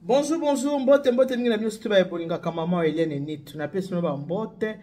Bonjour, bonjour, mbote, mbote mingi na bino surtout baye bolingaka maman Eliane Nitu. Napesi bino ba mbote,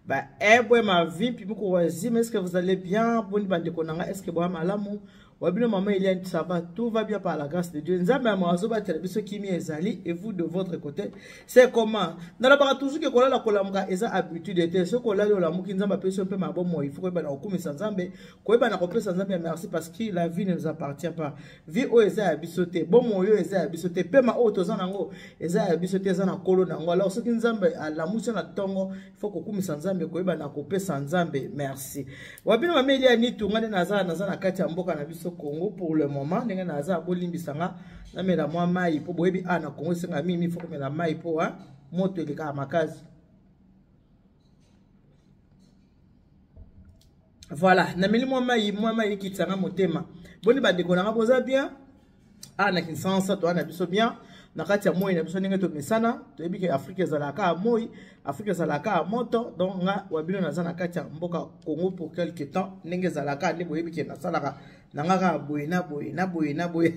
ba ebwe ma vie, moko wazima, est-ce que vous allez bien? Boni bandeko na nga, est-ce que boya malamu? Wa bino maman Eliane, ça va, tout va bien par la grâce de Dieu. Nzambe ya mawa azobatela biso kimia ezali et vous de votre côté, c'est comment? Nalobaka toujours que kolala kolamuka eza habitude te. Soki olali olamuki Nzambe apesi yo mpe mabomoi, il faut koyeba na kokumisa Nzambe, koyeba na kopesa Nzambe merci parce que la vie ne nous appartient pas. Vie oyo eza ya biso te, bomoi oyo eza ya biso te, pema oyo toza nango eza ya biso te, eza na nkolo nango. Alors soki Nzambe alamusi na ntongo, il faut kokumisa Nzambe, koyeba na kopesa Nzambe merci. Wabino mama Elia Nitu, nga nde naza naza na kati ya mboka na biso Congo pour le moment, ndenge naza bolimbisa nga namela mwa mai po boyebi a na Congo esenga mingi faut komela mai po a moto elekaka makasi. Voilà, nameli mwa mai, mwa mai ekitisa nga motema. Boni bandeko na nga boza bien? Ah, na Kinshasa toa na biso bien na kati ya moi na biso ndenge tomesana, toyebi ke Afrique ezalaka ya moi, Afrique ezalaka ya moto. Donc nga wa bino naza na kati ya mboka Congo pour quelque temps, ndenge ezalaka nde boyebi ke nasalaka na nga kaka boye na boye na boye na boye.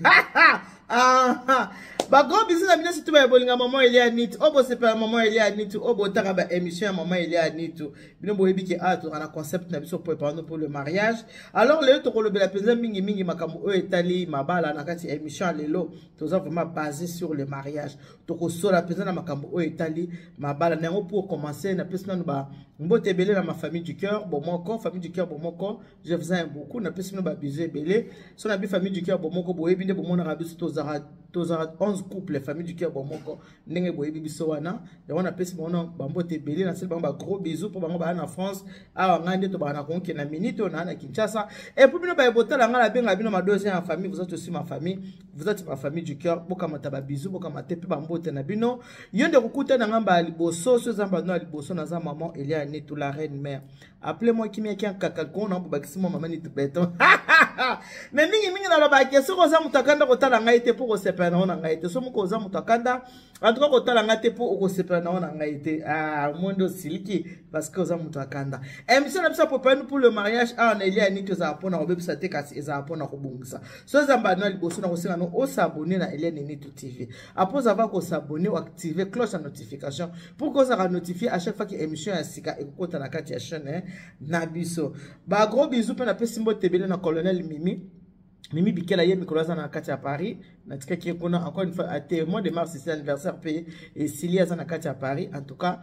Ba gros bisous na bino surtout ba bolinga maman Elia Nitu, oyo bosepela maman Elia Nitu, oyo botaka ba émission ya maman Elia Nitu. Bino boyebi ke ah tozala na concept na biso préparons pour le mariage. Alors lelo tokolobela mpenza mingi mingi makambo oyo etali mabala na kati ya émission ya lelo. Toza vraiment basé sur le mariage, tokosola mpenza na makambo oyo etali mabala na yango. Pour commencer, napesi nanu ba mbote ebele na ma famille du cœur bomoko, famille du cœur bomoko, je vous aime beaucoup. Napesi bino ba bisous ebele. So na bi famille du cœur bomoko, boyebi nde bomonaka biso tozala tozala 11 couples famille du cœur bomoko, ndenge boyebi biso wana. Yango napesi bango bambote ebele, nasali bango ba gros bisous mpo bango baya na France awa, ngai nde tobaka na konke na minute oyo naa na Kinshasa. Et puis bino baye botala ngai, nabenga bino ma deuxième famille, vous êtes aussi ma famille, vous êtes ma famille du cœur. Bokamata ba bisous, bokamata mpe bambote na bino. Yo nde kokuta na ngai mbala liboso, so eza mbala ya liboso, naza maman Elia Nitu, la reine mère. Appelez-moi Kimia Kia Kaka Kona, bobakisi mwa mama Nitu beton. Mais mingi mingi nalobaka soki oza moto akanda kotala ngai te mpo kosepela nango na ngai te. So moko oza moto akanda, en tout cas kotala ngai te mpo okosepela nango na ngai te. Ah, mondo osiliki parce que oza moto akanda. Émission na biso préparez pour le mariage awa na Elia Nitu ezala mpona kobebisa te, kasi ezala mpona kobongisa. So eza mbala na liboso na kosenga no osabonner na Elia Nitu TV. Après avoir kosabonner, oactiver cloche ya notification pour que ozalaka notifié à chaque fois que émission ya sika ekokota na kati ya chaîne na biso. Ba gros bisous mpe napesi mbote ebele na colonel Mimi Mimi Bikela, ye mikolo aza na kati ya Paris, natikaki ye kuna. Encore une fois, ate mois de mars c'est anniversaire mpe esili, aza na kati ya Paris. En tout cas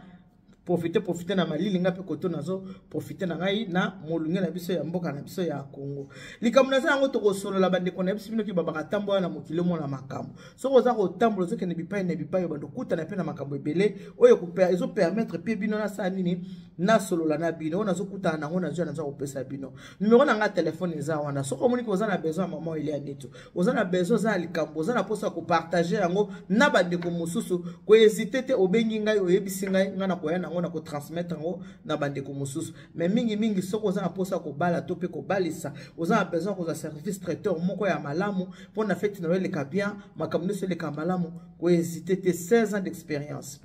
profite profite na malili, nga mpe koto nazo profite na ngai na molunge na biso ya mboka na biso ya Congo. Likambo naza yango tokosolola bandeko na biso, bino ki babaka tambola na mokili omona makambo. Soki oza kotambola, ozokende bipai na bipai, bando okutana mpe na makambo ebele oyo ezopermettre mpe bino nasala nini, nasolola na bino oyo nazokutana nango, nazwa naza kopesa bino numero na ngai telefone eza wana. Soki omoni oza na besoin ya mama Elia Nitu, oza na besoin, oza na likambo, oza na mposa ya kopartage yango na bandeko mosusu, kohésite te, obengi ngai, oyebisi ngai, ngai nakoya nango na kotransmettre yango na bandeko mosusu. Mais mingimingi soki oza na mposa ya kobala to mpe kobalisa, oza na besoin kozwa service traiteur moko ya malamu mpo na feti na yo eleka bien, makambo nyonso eleka malamu, kohésite te. 16 ans d'expérience,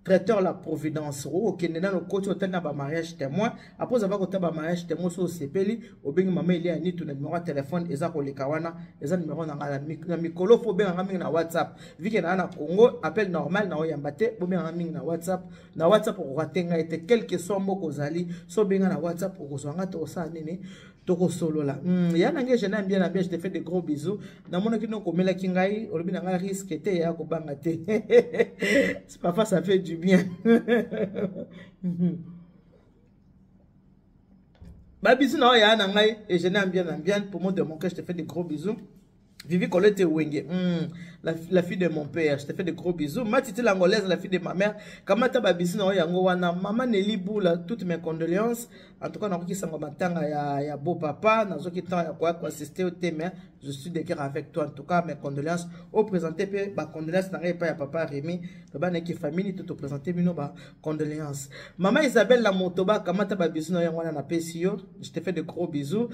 traiteur la providence. Okende nano koti, otali na bamariage témoin. Après ozava kotala bamariage témoin, so osepeli, obengi mama Elia Nitu na numero ya telefone eza koleka wana, eza numero na ngai na mikolo. Fo obenganga mingi na WhatsApp, vike naa na Congo, appel normal na oyamba te. Bobenganga mingi na WhatsApp. Na WhatsApp okoka te ngai te, quelque soit mboka ozali, so obenga na WhatsApp okozwa nga, tokosala nini, tokosolola. Ya nange je n'aime bien na bien, je te fais de gros bisous. Namonaki no komelaki ngai, olobi na ngai risque te ya kobanga te, parfois ça fait du bien. Ba bisous na oyo ya na ngai et je n'aime bien na bien pour moi de mon cœur, je te fais de gros bisous. Vivi Colette Wenge, la fille de mon père, je te fais de gros bisous. Matiti l'angolaise, la fille de ma mère, Kamata ba bisous na yango wana, maman Nelly Boula, toutes mes condoléances. En tout cas, nakoki sango matanga ya beau papa, nazoki temps ya koya koassister yo te, mais je suis de cœur avec toi. En tout cas, mes condoléances. Oprésente mpe bacondoléance na ngai epai ya papa Rémi. Loba nayeki famille to toprésente bino bacondoléance. Mama Isabelle na moto bakamata babisu na yango wana, napesi yo, je te fais de gros bisous.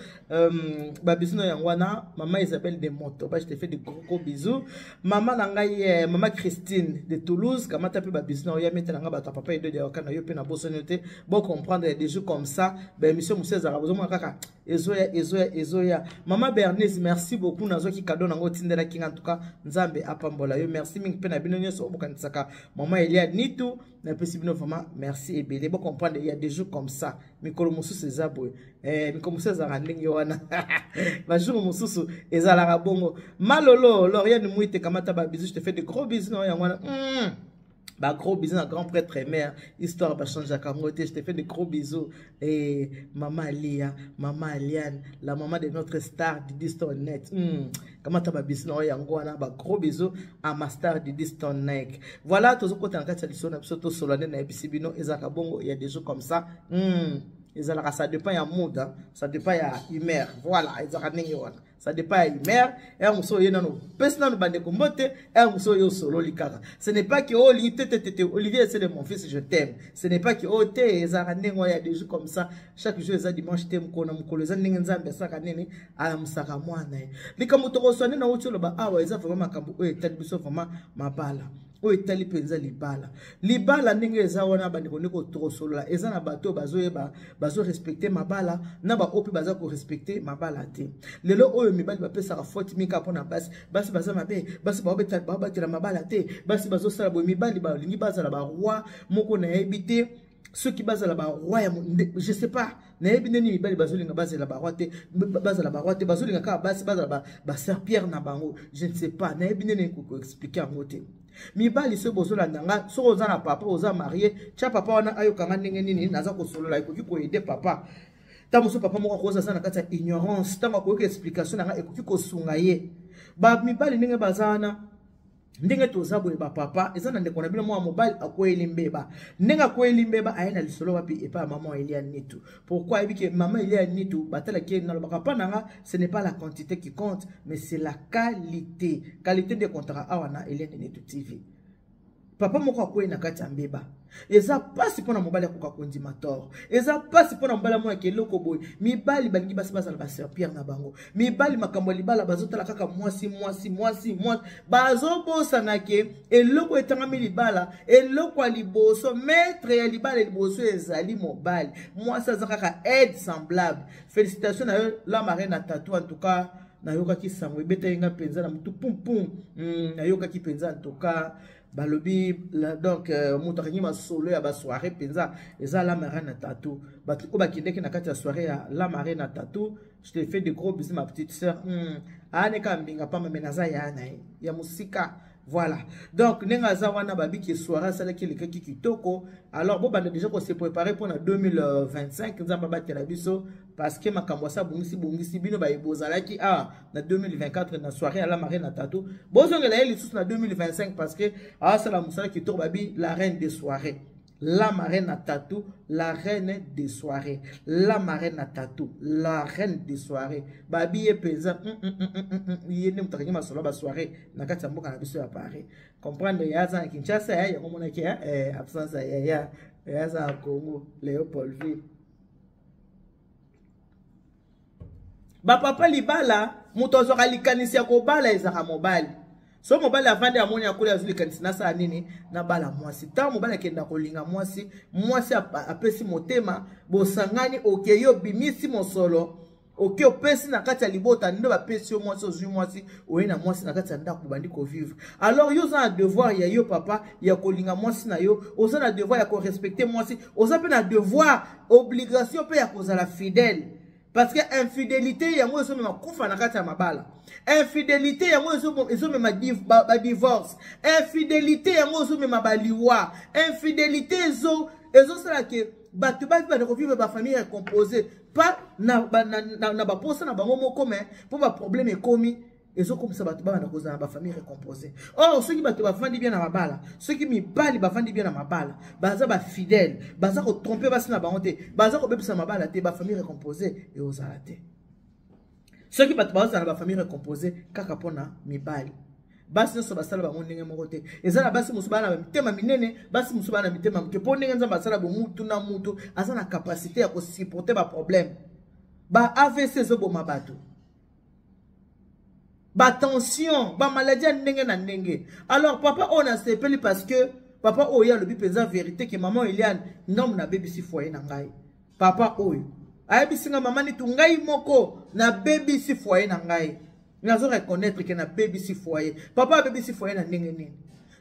Babisu na yango wana, mama Isabelle de Motoba, je te fais de gros gros bisous. Mama na ngai, mama Christine de Toulouse, kamata mpe babisu na oyo ya mete na ngai, bato ya papa Edo Diawaka na yo mpe nabosani yo te. Bocomprendre, des jours comme ça, baémission mosusu ezalaka, bozomona kaka ezoya, ezoya, ezoya. Mama Bernice, merci beaucoup, nazwaki cadeau nango otindelaki nga. En tout cas, Nzambe apambola yo. Merci mingi mpe na bino nyonso oyo bokanisaka mama Elia Nitu. Napesi bino vraiment merci ebele. Bocomprendre, il y a des jours comme ça, mikolo mosusu eza boye, mikolo mosusu ezalaka ndenge wana, bajour mosusu ezalaka bongo. Malolo Loriane Mwite, kamata babisous, je te fais de gros bisous na yango wana. Ba gros bisous na grand prêtre mère, histoire bachangeaka yango te. Je te fais de gros bisous. Et maman Alia, maman Aliane, la maman de notre star Didi Stone Net, kamata babisous na oyo yango wana, ba gros bisous à ma star Didi Stone Nike. Voilà, tozokota na kati ya lisolo na biso, tosola nde nayebisi bino, ezalaka bongo, il y a des jours comme ça. Ezalaka, ça dépend ya mood, hein? Ça dépend ya humeur. Voilà, ezalaka ndenge wana, ça dépend ya humeur. Ere mosusu oye nano opesi nano bandeko mbote, ere mosusu oyo osololi kaka. Ce n'est pas que oyo olingi te te te te. Olivier, c'est de mon fils, je t'aime. Ce n'est pas que oyo te, ezalaka ndenge oyo, ya des jours comme ça. Chaque jour eza dimanche te, mokolo na mokolo eza ndenge Nzambe asalaka nini, alamusaka mwana ye. Likambo tokoswa nde nauti oloba awa eza vraiment makambo oyo etali biso, vraiment mabala oyo etali mpenza libala. Libala ndenge eza wana, bandeko, ndeko, tokosolola. Eza na bato oyo bazoyeba, bazorespecte mabala, na baoyo mpe baza korespecte mabala te. Lelo oyo mibali bapesaka faute mingi kaka mpona basi. Basi baza mabe, basi baobatela mabala te, basi bazosala boye. Mibali balingi bazala baroi moko, nayebi te soki bazala baroi ya, je sais pas, nayebi ndeni mibali bazolinga bazala baroi te, bazala baroi te, bazolinga kaka basi bazala baserpillère na bango. Je ne sais pas, nayebi ndeni koexpliquer yango te. Mibali, soki bozolanda nga, soki oza na papa, oza marié, tia papa wana ayokanga ndenge nini naza kosolola. Ekoki koaider papa. Ntango mosusu papa moko akoza aza na kati ya ignorance, ntango akoyoka explication na nga, ekoki kosunga ye. Bamibali ndenge baza wana, ndenge toza boye, bapapa, eza na ndeko na bino mwa mobali akweyeli mbeba. Ndenge akweyeli mbeba, aye na lisolo wapi? Epai ya mama Elia Nitu. Pourquoi? Ayebi ke mama Elia Nitu batalaki ye. Nalobaka mpa na nga, ce n'est pas la quantité qui compte, mais c'est la qualité. Qualité nde ekontaka awa na Elia Nitu TV. Papa moko akwei na kati ya mbeba. Eza mpasi mpo na mobali akoka kondima tort, eza mpasi mpo na mobali amonaka eloko boye. Mibali balingi basi bazala baserpillère na bango. Mibali, makambo ya libala, bazotala kaka mwasi, mwasi, mwasi, mwasi. Bazobosana ke eloko etangami libala, eloko ya liboso, maître ya libala liboso ezali mobali. Mwasi aza kaka aide semblable. Félicitation na yo, la marraine na tatou. En tout cas, nayokaki sango, ebetaki nga mpenza na motu pum pum. Nayokaki mpenza, en tout cas, balobi donc moto akangi masolo ya basoirée mpenza eza la marraine na tatou. Bato oyo bakendeki na kati ya soirée ya la marraine na tatou, je te fais de gros bisous, ma petite sœur. Ayane mbinga pamba, me naza ya na ye ya mosika. Voilà, donc ndenge aza wana, babiki soirée asalaki elekaki kitoko. Alors bobanda déjà kose préparer mpona 2025. Nzambe abatela biso, parce que makambo asa bongisi bongisi bino baye bozalaki awa na 2024 na soirée ya la marraine na tatou, bozongela ye lisusu na 2025, parce que asala mosala kitoko. Babi la reine de soirée, la marraine à tatou, la reine de soirée, la marraine à tatou, la reine de soirée. Babi ye mpenza ye nde moto akangi masolo ya basoirée na kati ya mboka na biso ya Paris. Comprendre, ye aza na Kinshasa, ya yango monaki absence ya yaya, ye aza na Congo, Léopoldville. Bapapa, libala, moto azwaka likanisi ya kobala ezalaka mobali. So mobali avandi, amoni akoli, azwi likanisi: nasala nini? Nabala mwasi. Ntango mobali akenda kolinga mwasi, mwasi apesi motema, bosangani, okei, obimisi mosolo, oke, opesi na kati ya libota nde bapesi yo mwasi, ozwi mwasi, oye na mwasi na kati ya ndako, bobandi kovivre. Alors yo oza na devoir ya yo papa ya kolinga mwasi na yo, oza na devoir ya korespecter mwasi, oza mpe na devoir, obligation mpe ya kozala fidèle, parce que infidélité yango ezomema kufa na kati ya mabala, infidélité yango ezomema badivorce, infidélité yango ezomema baliwa, infidélité ezosala ke bato bavivre kovivre bafamille recomposé, pas na baposa na bango moko, mais mpo baproblème ekomi. Ezokomisa bato babanda kozala na bafamille recomposé. Or soki bato bavandi bien na mabala, soki mibali bavandi bien na mabala, baza bafidèle, baza kotrompe basi na bango te, baza kobebisa mabala te, bafamille recomposé eozala te. Soki bato bazala na bafamille recomposé kaka mpona mibali, basi nyonso basala bango ndenge moko te. Eza na basi mosusu baa na mitema minene, basi mosusu baa na mitema moke, mpo ndenge Nzambe asala bomutu na mutu aza na capacité ya kosupporte baproblème. Ba AVC ezoboma bato, batension, bamaladi ya ndenge na ndenge. Alors papa oyo nasepeli parce que papa oyo ye alobi mpenza vérité ke mama Eliane, ngambo nabebisi foyer na ngai. Papa oyo ayebisi nga, mama Nitu, ngai moko nabebisi foyer na ngai, nazo reconnaître ke nabebisi foyer. Papa abebisi foyer na ndenge nini?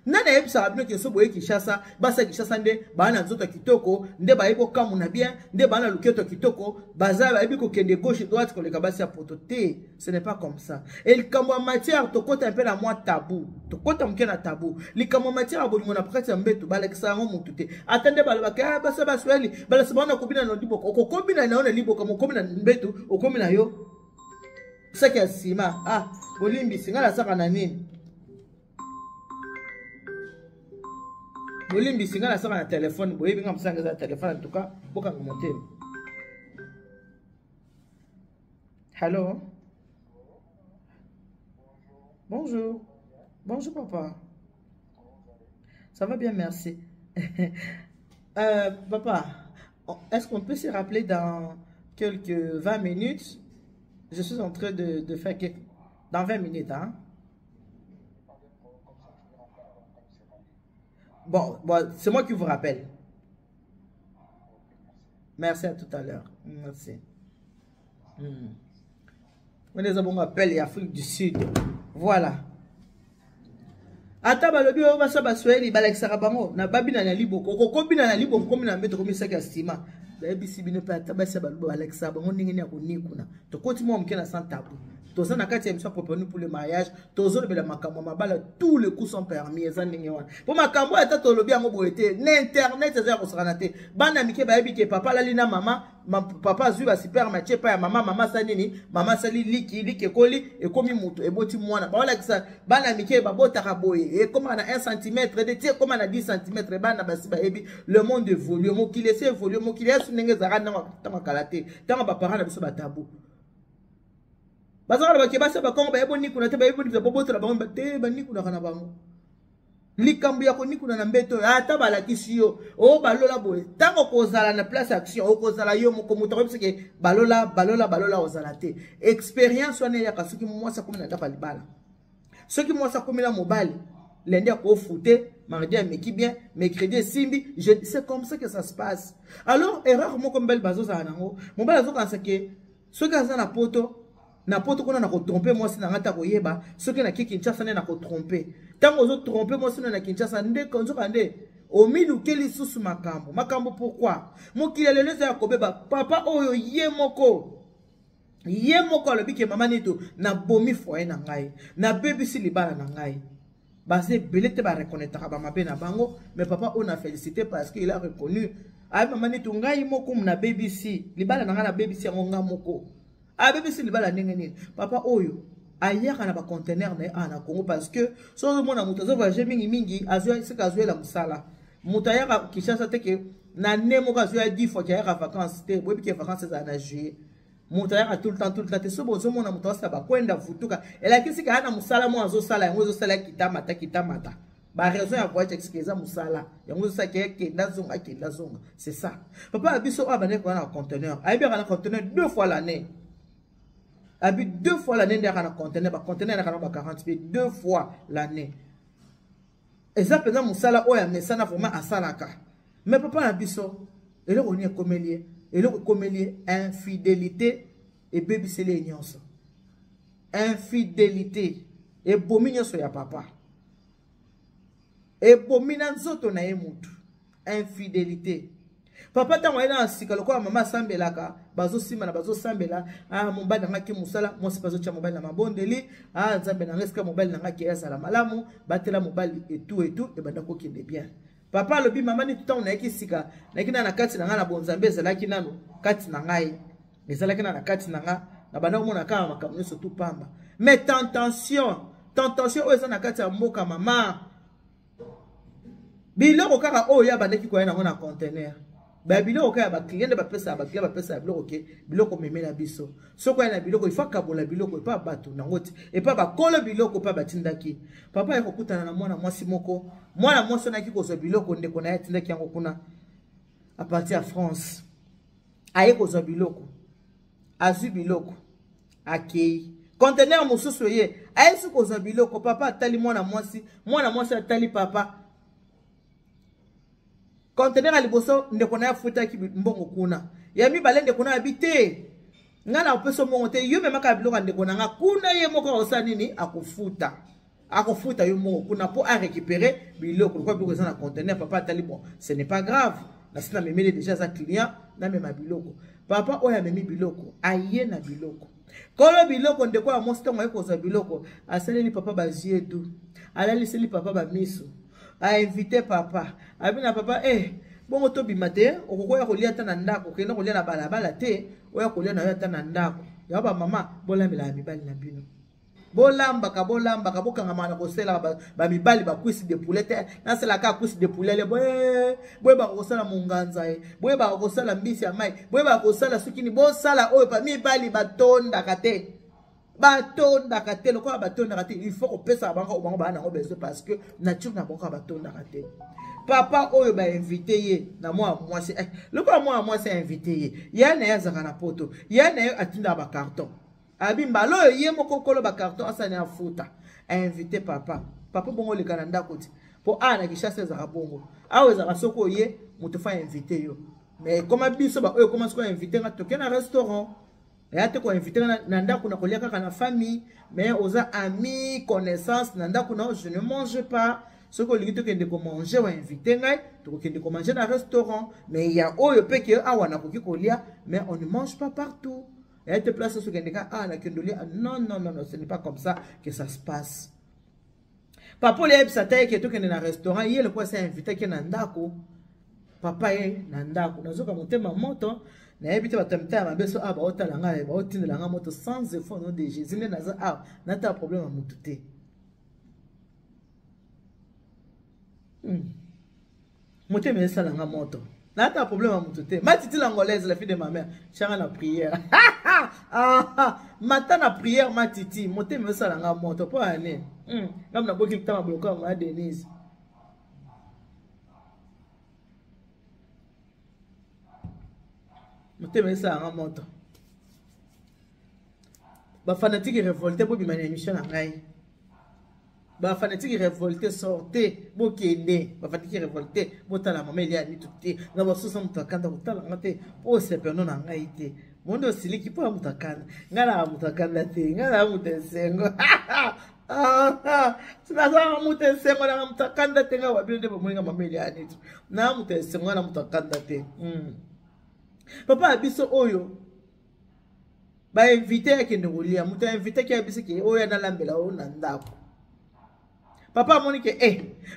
Nani ayebisaka bino ke so boye Kinshasa, basi ya Kinshasa nde baa na nzoto ya kitoko, nde bayebi kokamuna bien, nde baa na loketo ya kitoko, baza bayebi kokende gauche droite koleka basi ya poto te? Ce n'est pas comme ça. E likambo ya matière, tokota mpe na mwa tabu, tokota moke na tabu. Likambo ya matière ya bolingo na kati ya mbeto, balakisa yango motu te. Ata nde balobaka, ah, basi ya baswahili balakisa bango na kobina na liboka. Okokobina na yo na liboka, mokomi na mbeto, okomi na yo saki ya nsima. Ah, bolimbisi ngai, nasaka na nini? Bolimbisi ngai, nasaka na telefone. Boyebi ngai, mosanga eza telefone. En tout cas, bokanga motema. Hello, bonjour. Bonjour papa, ça va bien, merci. Papa, est-ce qu'on peut se rappeler dans quelques 20 minutes? Je suis en train de faire quelque... Dans 20 minutes, hein? Bon, c'est moi qui vous rappelle. Merci, à tout à l'heure. Merci. On est bon appel Afrique du Sud. Voilà. Ata balobi oyo basa baswahili balakisaka bango na babina na liboko, okokobina na liboko, komi na mbeto, komisaki ya nsima. Bayebisi bino mpe, ata basi ya baloba balakisaka bango ndenge nini ya konikuna. Tokoti mwa moke na sans tabou. Toza na kati ya émission Préparons pour le mariage. Tozolobela makambo ya mabala, tous les coups sont permis. Eza ndenge wana, mpo makambo oyo ata tolobi yango boye te na internet, eza ya kosakana te. Bana mike bayebi ke papa alali na mama, papa azwi basperme, atie epai ya mama, mama asali nini? Mama asali liki, liki ekoli, ekomi moto, eboti mwana. Baolakisa bana mike babotaka boye, ekómaka na 1 cm de ti ekóma na 10 cm. Bana basi bayebi, le monde évolue, mokili esi évolue, mokili yasu ndenge ezalaka ntango kala te. Ntango baparent na biso batabu bazaka na bake, basi ya bakongo bayebi onikuna te, bayebi onikuta, bobotola bango te, banikunaka na bango. Likambo ya konikuna na mbeto oyo, ata balakisi yo o balola boye, ntango kozala na place action, okozala yo moko moto akoyebisa ke balola, balola, balola, ozala te. Expérience wana eyaka soki mwasi akomi na ndako ya libala, soki mwasi akomi na mobali. Lundi akofute, mardi ameki bien, mercredi esimbi, jeudi. C'est comme ça que ça se passe. Alors erreur moko mibali bazozala nango, mobali azokanisa ke soki aza na poto, na poto kuna na kotrompe mwasi na ngai ta koyeba, soki nake Kinshasa nde na kotrompe. Ntango ozotrompe mwasi na Kinshasa, nde nzoka nde omiluke lisusu makambo makambo. Pourquoi? Mokili ya lelo eza ya kobeba. Papa oyo ye moko alobi ke mama Nito, nabomi foyer na ngai, nabebisi libala na ngai. Baza ebele te bareconnaîtraka bamabe na bango, mais papa oyo na félicité parce que il a reconnu. Ayi, mama Nito, ngai moko nabebisi libala na ngai, nabebisi yango ngai moko. Abebisi libala ndenge nini? Papa oyo ayaka na baconteneur na ye awa na Congo, parce que so ozomona moto azovoyage mingimingi, sika azwela mosala. Moto ayaka Kinshasa te ke na ne moko azwya 10 fois ke ayaka vacance te. Boyebi ke vacance ezala na juillet. Moto ayaka tout le temps, tout le temps te. So bozomona moto asala bakwenda vutuka, elakisi ke aya na mosala mo azosala yango, ezosala kitamata kitamata. Baraison ya voyage ekisika eza mosala yango, ezosala ke akenda zonga, akenda zonga. C'est ça. Papa ya biso oyo abandaki koya na conteneur, ayebi aka na conteneur deux fois l'année. Abi deux fois l'année nde aka na conteneur, baconteneur yaka na ba 40 pieds. Deux fois l'année, eza mpenza mosala oyo amesana vraiment asalaka. Mais papa na biso, eloko nini ekomeli ye? Eloko ekomeli ye, infidélité ebebiseli ye nyonso. Infidélité ebomi nyonso ya papa, ebomi na nzoto na ye mutu. Infidélité. Papa ntango aye na sika, lokola mama asambelaka, bazosimbana, bazosambela. Ah, mobali na ngai ke mosala, mwasi mpe azotya mobali na mabondeli. Ah, Nzambe na ngai, esika mobali na ngai ke azala malamu, batela mobali etu etu. Ebanda kokende bien. Papa alobi, mama Nini, ntango nayaki sika, nayaki na kati na ngai na bonzambe, ezalaki nano kati na ngai, ezalaki na kati na ngai, na banda komona kaka makambo nyonso tu pamba. Mais tentation, tentation oyo eza na kati ya mboka mama. Biloko kaka oyo ya bandaki koya nango na conteneur. Ba biloko kaka ba client nde bapesaka ba client bapesaka biloko ke biloko memela biso. Soki oya na biloko il faut kabola biloko epa bato nango ti epa bakolo biloko epa batindaki. Papa aye kokutana na mwana mwasi moko, mwana mwasi wana ayaki kozwa biloko ndeko na ye atindaki yango kuna à partir ya France. Aye kozwa biloko. Azwi biloko. Akei. Conteneur mosusu eye, ayesi kozwa biloko, papa atali mwana mwasi, mwana mwasi atali papa. Conteneur ya liboso ndeko na ye afutaki mbongo kuna. Ya mibale ndeko na ye abi te. Nga na kopesa mbongo te, yo memaka biloko ya ndeko na nga kuna ye moko akosala nini? Akofuta. Akofuta yo mbongo kuna po a récupérer biloko. Lokola biloko eza na conteneur, papa atali bon, ce n'est pas grave. Nasi na memeli déjà aza client, na mema biloko. Papa oyo amemi biloko, aye na biloko. Kolo biloko ndeko ya mwasi ntango aye kozwa biloko, asaleli papa ba yeux doux, alaliseli papa ba miso, a invité papa, abi na papa eh bongo tobima te, okokoya kolia ata na ndako, okende kolia na balabala te, oya kolia na yo ata na ndako. Yango ba mama bolambelaka mibali na bino. Bolambaka, bolambaka, bokangamaka na koselaka ba mibali ba cuisse de poulet te. Nasalaka cuisse de poulet le boye, boyebaka kosala monganza ye, boyebaka kosala mbisi ya mai, boyebaka kosala soki ni bosala oyo pa mibali batondaka te. Batondaka te, lokola batondaka te, il faut kopesa bango bango ba nango besoin parce que nature na bango batondaka te. Papa oyo ba invité ye na mwa mwasi, lokola mwa mwasi a invité ye, ya na ye azaka na poto, ya na ye atinda ba carton. Abi mbala oyo ye moko kolo ba carton asani afuta. A invité papa. Papa bongo leka na ndako ti. Po a na Kinshasa ezaka bongo. Awa ezaka soko oye moto fa invité yo. Mais koma biso ba oyo koma soko invité nga toke na restaurant. Ya te ko invité nga na ndako na kolia kaka na famille, mais oza ami, connaissance na ndako na je ne mange pas. Soki olingi tokende ko manger wa invité ngai, tokokende ko manger na restaurant. Mais ya oyo pe ke awa nakoki kolia, mais on ne mange pas partout. Et te place sur kendeka ah na kendoli non non non non ce n'est pas comme ça que ça se passe. Papa le yebisa ta ke tokende na restaurant ye le quoi c'est invité ke na ndako. Papa ye na ndako nazoka motema moto nayebi te bato ya mitema mabe so ah baotala ngai baotindela ngai moto sans effort nom de Jésus nde naza ah nata problème ya moto te. Motema esala nga moto. Nata problème ya moto te. Matiti l'angolaise la fille de ma mère, changa na prière. Mata na prière matiti, motema esala nga moto po ane. Ngam na boki tama bloka ma Denise. Motema esala nga moto. Ba fanatique révolté bo bima na émission na ngai. Ba fanatique révolté sortez bokende. Ba fanatique révolté botala mama Elia mitu te. Na ba sosa mutu akanda kotala nga te. Po sepeno na ngai te. Mondo siliki po mutu akanda. Nga na mutu akanda te. Nga na mutu esengo. Naza mutu esengo na mutu akanda te nga wabino nde bomoninga mama Elia mitu. Na mutu esengo na mutu akanda te. Papa ya biso oyo ba invité akende kolia moto a invité ki abisi ke oyo analambela oyo na ndako. Papa amoni ke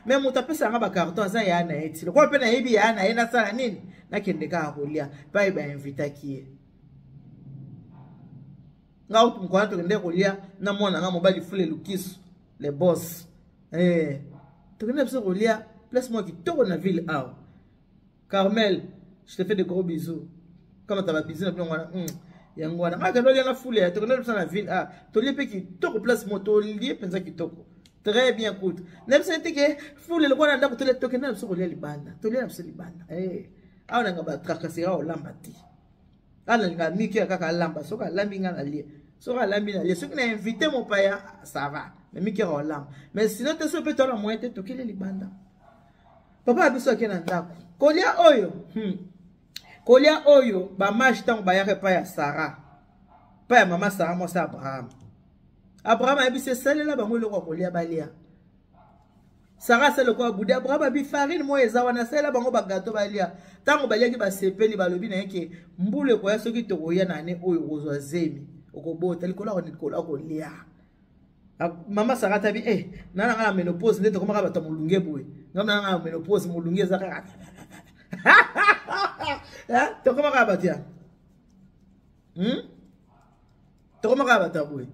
mais moto apesa nga ba carton aza ya na ye ti lokola mpe nayebi ya na ye nasala nini nakende kaka kolia pa ye ba invitaki ye. Nga utu mokwana tokende kolia na mwana nga mobali fule lukisu le boss. Tokende biso kolia place moko kitoko na ville awa. Carmel, je te fais de gros bisous. Comme t'as ba bisous na bino wana. Yango wana. Nga kendo lia na fule ya tokende biso na ville ah. Tolie pe kitoko place mo tolie penza kitoko. Très bien écoute. Na biso te ke fule lokola ndako tolie tokende na biso kolia libanda. Tolie na biso libanda. Awa nanga ba tracasserie olamba te. Awa nalinga miki ya kaka alamba. Soki alambi nga na lie. Soki alambi na lie. Soki na invité mopaya, ça va. Mais miki ya olamba. Mais sinon te soki pe tola moyen te tokende libanda. Papa ya biso ake na ndako. Kolia oyo. Kolia oyo ba mage tango bayaka epai ya Sarah. Epai ya mama Sarah mwasi Abraham. Abraham ayebisi esalela bango eloko ya kolia balia. Sarah asali lokola bude. Abraham abi farine moyo eza wana asalela bango ba gâteau balia. Tango baliaki basepeli balobi na ye ke mbula ekoya soki tokoya na année oyo okozwa zemi okobota likolo ya likolo ya kolia. Mama Sarah tabi nana nga na ménopause nde tokomaka bato ya molunge boye. Nga nana nga na ménopause molunge eza kaka. Tokomaka bato ya. Tokomaka bato ya boye.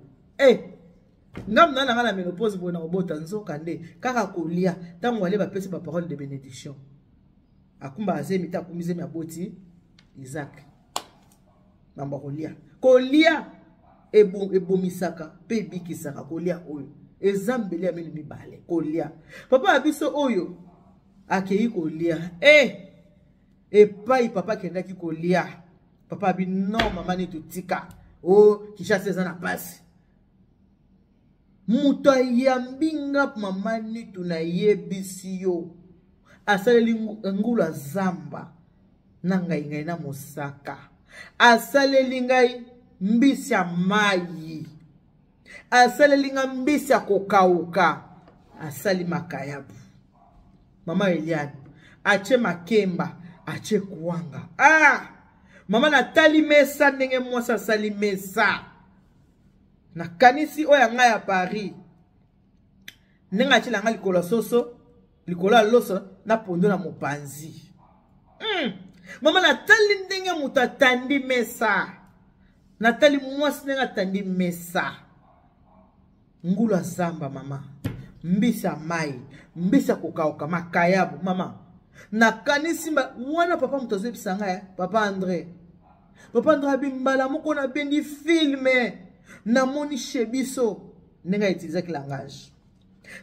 Nga mna na nga na ménopause boye na kobota, nzoka nde kaka kolia ntango ale bapesi ba parole de bénédiction. Akumba azemi te, akumbi zemi, aboti Isaac. Mambo ya kolia, kolia ebomisaka mpe ebikisaka. Kolia oyo eza mbeli ya mino mibale. Kolia papa ya biso oyo akei kolia e epai papa akendaki kolia, papa abi non, mama nini, totika o oh, Kinshasa eza na pasi. Moto ayambi nga, mama Nitu, nayebisi yo, asaleli ngulu ya zamba na ngai ngai na mosaka, asaleli ngai mbisi ya mai, asaleli nga mbisi ya kokauka, asali makayabu, mama Eliane, atie makemba, atie kwanga. Ah mama, natali mesa ndenge mwasi asali mesa, nakanisi oyo ya ngai ya Paris, ndenge atiela ngai likolo ya soso, likolo ya loso na pondo na mopanzi. Mama, natali ndenge moto atandi mesa, natali mwasi ndenge atandi mesa, ngulu ya zamba mama, mbisi ya mai, mbisi ya kokauka, makayabu. Mama, nakanisi wana papa moto azoyebisa ngai, papa André, papa André abi mbala moko nabendi film, namoni chez biso ndenge autilisaki langage,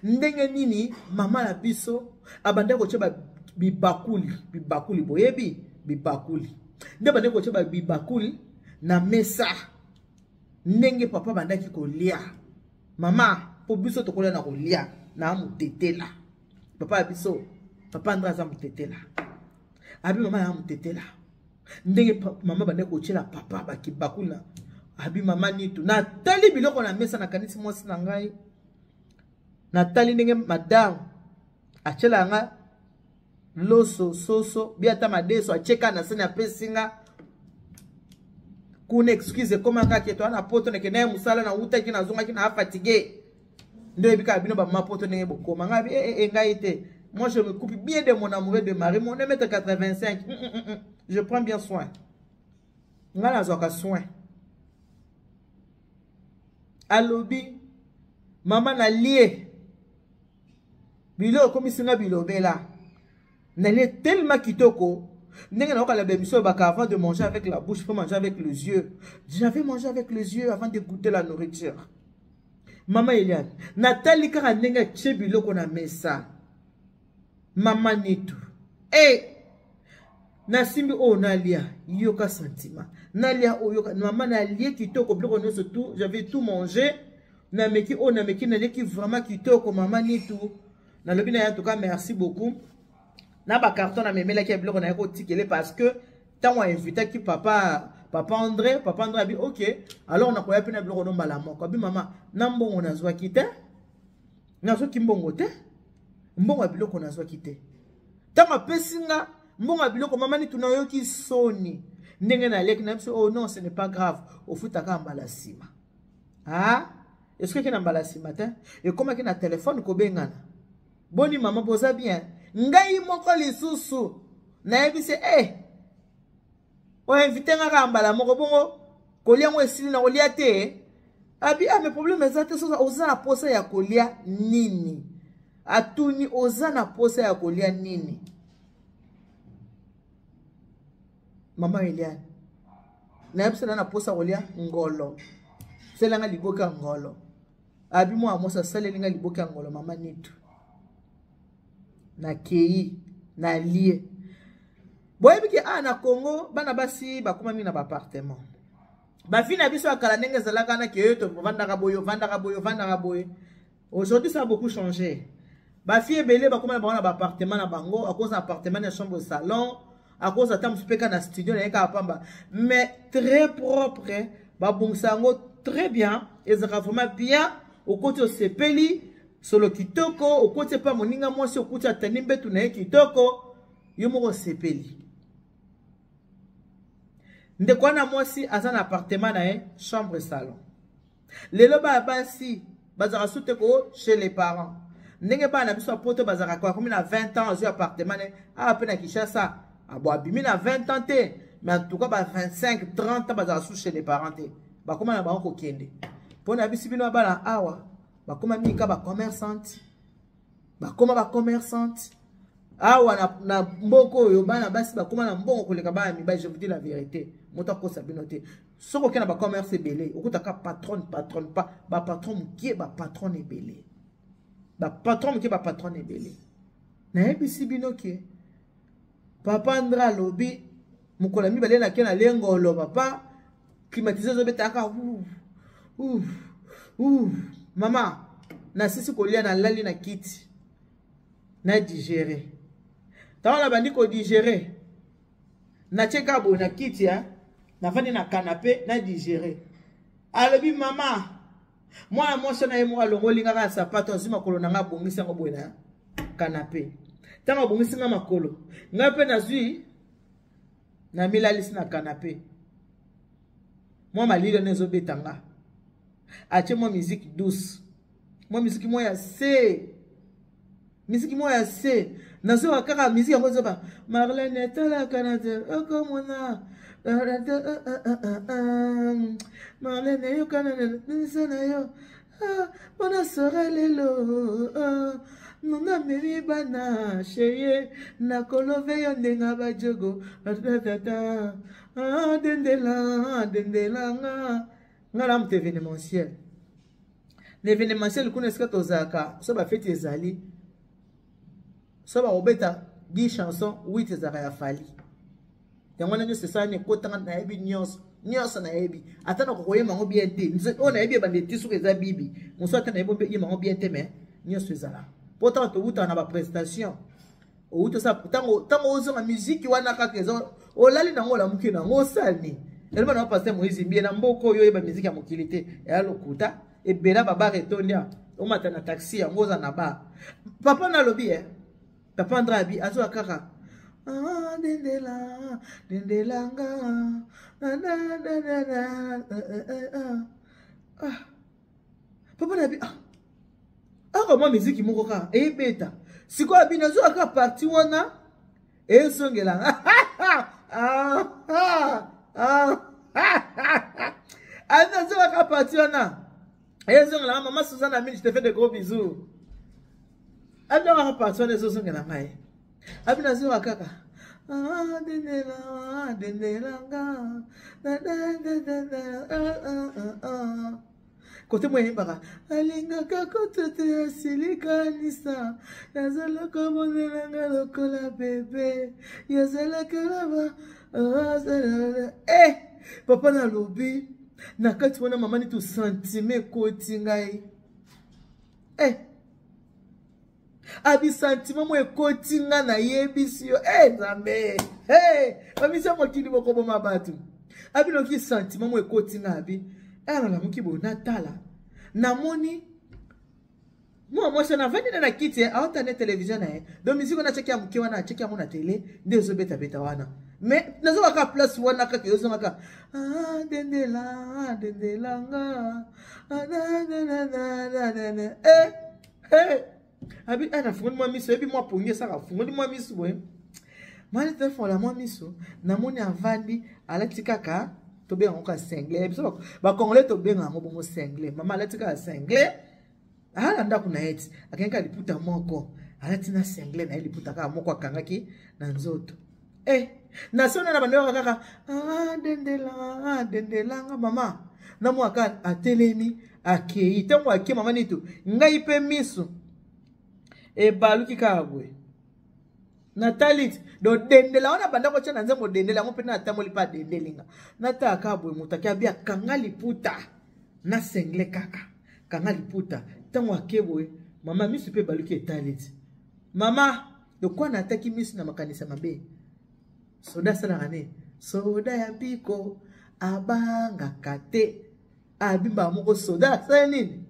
ndenge nini mama na biso abandaki kotia bibakuli, bibakuli, boyebi bibakuli, nde bandaki kotia bibakuli na mesa, ndenge papa bandaki kolia. Mama, mpo biso tokolia na kolia na motetela, papa ya biso, papa Andre aza motetela, abi mama ya motetela, ndenge mama bandaki kotiela papa bakibakuli na abi. Mama Nitu, natali biloko na mesa, nakanisi mwasi na ngai, natali ndenge madame atiela nga loso, soso, bi ata madeso, atieka na sani, apesi nga kuna. Excuse ekoma kaka eto wana poto, nakende ye mosala, nawutaki, nazongaki na fatigue, nde oyebi kaka bino bamama poto ndenge bokoma. Ngai bi eh, eh, ngai te, moi je me coupe bien de mon amoureux de mari, mon 1m85, Je prends bien soin, ngai nazwaka soin. Alobi mama, nalie biloko ekomisi nga bilobela, nalie tellement kitoko, ndenge nayoka bémission baka avant de manger avec la bouche, faut manger avec les yeux. J'avais mangé avec les yeux avant de goûter la nourriture. Mama Eliane, natali kaka ndenge atie biloko na mesa, mama Nitu, e nasimbi oyo nalia, yoka sentiment, nalia oyo, yoka mama, nalie kitoko, biloko nyonso tout, j'avais tout mangé, nameki oyo, nameki, nalieki vraiment kitoko. Mama Nitu, nalobi na ye en tout cas merci beaucoup na bacarton namemelaki ya biloko naye kotikele, parce que ntango ainvitaki papa André, papa André abi ok, alors nakoya mpe na biloko no mbala moko. Abi mama, na mbongo nazwaki te, nazwaki mbongo te, mbongo ya biloko nazwaki te. Ntango apesi nga mbongo ya biloko, mama Nitu, nayoki soni ndenge naleki na biso. Oh non, ce n'est pas grave, ofutaka mbala nsima. Ah, esukaki na mbala nsima te, ekomaki na telefone kobengana: boni mama, boza bien? Ngai moko lisusu nayebisi e oinvite nga kaka mbala moko, bongo kolia yango esili, na kolia te. Abi ah, mais problème eza te, soza oza na posa ya kolia nini? Atuni oza na posa ya kolia nini? Mama Eliane, nayebisa na posa kolia ngolo, selanga liboke ya ngolo. Abi mwana mwasi asaleli nga liboke ya ngolo. Mama Nitu, nakei nalie. Boyebi ke awa na Congo bana basi bakóma mingi na baappartement. Bavi na biso ya kala ndenge ezalaka na ke tovandaka boye, ovandaka boye, ovandaka boye, aujourd'hui ça a beaucoup changé. Bafille ebele bakóma na bango na baappartement na bango, akoza appartement na chambre, salon, akoza ata mosusu mpe kaka na studio na ye kaka pamba, mais très propre, babongisa yango très bien, ezalaka vraiment bien. Okoti, osepeli, solo kitoko. Okoti epa moninga mwasi, okuti atandi mbetu na ye kitoko, yo moko osepeli. Ndeko wana mwasi aza na appartement na ye, chambre, salon. Lelo baya basi bazalaka su te ko chez les parents, ndenge bana na biso ya poto bazalaka komi na 20 ans azwi appartement ne. Awa mpe na Kinshasa abo abimi na 20 ans te, mais en tout cas ba 25 30 ans bazalaka su chez les parents te, bakóma na bango kokende. Mpo na bisi bino bana awa. Bakoma mingi ka bacommerçante, bakoma bacommerçante awa na mboka oyo. Bana basi bakoma na mbongo koleka bana mibali. Je vous dis la vérité, moto akosa bino te. Soki okei na bacommerce ebele, okutaka patronne, patronne pa bapatron mokie, bapatronne ebele, bapatron mokie, bapatronne ebele. Nayebisi bino ke papa Andra alobi mokolo ya mibale nake na lengolo, papa, climatiseur ezobetaka. Mama, nasisi kolia, nalali na kiti na digérer. Ntango nabandi kodigérer, natie kaka boye na kiti ya nafandi na canapé na digérer. Alobi, mama, mwana mwasi na ye moko alongoli nga kaka sapato, azwi makolo na nga, abongisi yango boye na canapé. Ntango abongisi nga makolo, ngai mpe nazwi, namilalisi na canapé. Mwa malili wana ezobeta nga, atie mwa musique douce, mwa musique mwa ya se, musique mwa ya se. Nazoka kaka musique yango ezoba: "Marlene, etalaka na te, okomona Marlene, yokana na na yo mpona sore lelo nuna memi bana sheye, nakolove yo ndenge bajogo tata dendela dendelanga nga na moto événementiel." Na événementiel kuna esika tozalaka, so bafeti ezali, so bakobeta 10 chanson, 8 ezalaka ya Fally. Yango wana nyonso esalani ekotanga. Nayebi nyonso, nyonso nayebi, ata na kokoyemba yango bien te. Oyo nayebi ebanda eti soki eza bibi mosu, ata nayebi yemba yango bien te, mais nyonso ezala mpo ntango towutaka na baprestation, outi osala, ntango ozonga, miziki wana kaka eza, olali nango, olamuki nango, osali eloba na pasteur Moïse Mbie. Na mboka oyo oyeba miziki ya mokili te, eya lokuta. Ebela babar etondi, omata na taxi yango, oza na bar. Papa nalobi e papa Andra abi azwa kaka: "Ah, dendela dendelanga." Ah, papa nabi, ah, aka mwa miziki moko kaka eyebeta. Sikoyo abi nazwaka kaka partie wana ezongelanga. Abi nazwaka partie wana ezongelanga. Mama Suzanne Amine, je te fais de gros bisous. Abi nazwaka partie wana ezozongela ngai. Abi nazwaka kaka: "Dendela dendelanga." Kote mo eyembaka: "Alingaka koto te, asilikanisa, nazalaka monelanga lokola bebe, yazalaka laba." Eh, papa nalobi na kati wana, mama, neti sentiment ekoti ngai. Eh, abi sentiment mo ekoti nga, nayebisi yo. E Nzambe, hey, bamisi mokili bokoboma bato. Abi noki sentiment mo ekoti nga. Abi nalamuki boye, natala, namoni mwa mwasi wana avandi na kiti, aota ne télévision na ye. Donc musique wana atiaki ya moke wana, atiaki yango na télé nde ezobetabeta wana. Mais nazokaka place wana kaka ezongaka: "Dendela dendelanga." Eh, abi nafungoli mwa miso, oyebi mwa pongi esaka, afungoli mwa miso boye, mwana telefola mwa miso, namoni avandi, alati kaka, tobenga yango kaka singlet. Biso bacongolais tobenga yango bongo, singlet. Mama alati kaka singlet, aa na ndako na ye ti akangi kaka liputa moko, alati na singlet na ye, liputa kaka moko akangaki na nzoto. Eh, na so na bando kaka: "Dendela dendelanga." Mama, namwaka atelemi, akei. Ntango akei, mama Nitu, ngai mpe miso ebaluki kaka boye, natali ti do dendela wana banda kotya na nzembo dendela yango mpe natamboli mpe adendelinga. Natala kaka boye, moto ake, abi akanga liputa na singlet kaka, kanga liputa. Ntango ake boye, mama, miso mpe ebaluki, etali ti. Mama, lokwa nataki miso na makanisa mabe. Soda asalaka nini? Soda ya mpiko abangaka te. Abimbaka moko. Soda asala nini?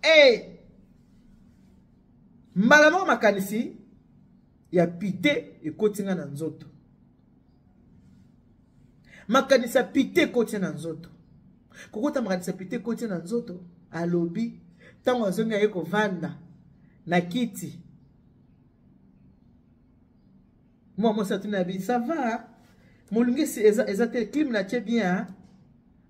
Hey! Mbala moko makanisi ya pite ekoti nga na nzoto. Makanisi ya pite ekoti na nzoto, kokota makanisi ya pite ekoti na nzoto. Alobi ntango azongi, aye kovanda na kiti, mwa mwasi atuni, abi: "Ça va, molungi eza te, clim na tie bien?"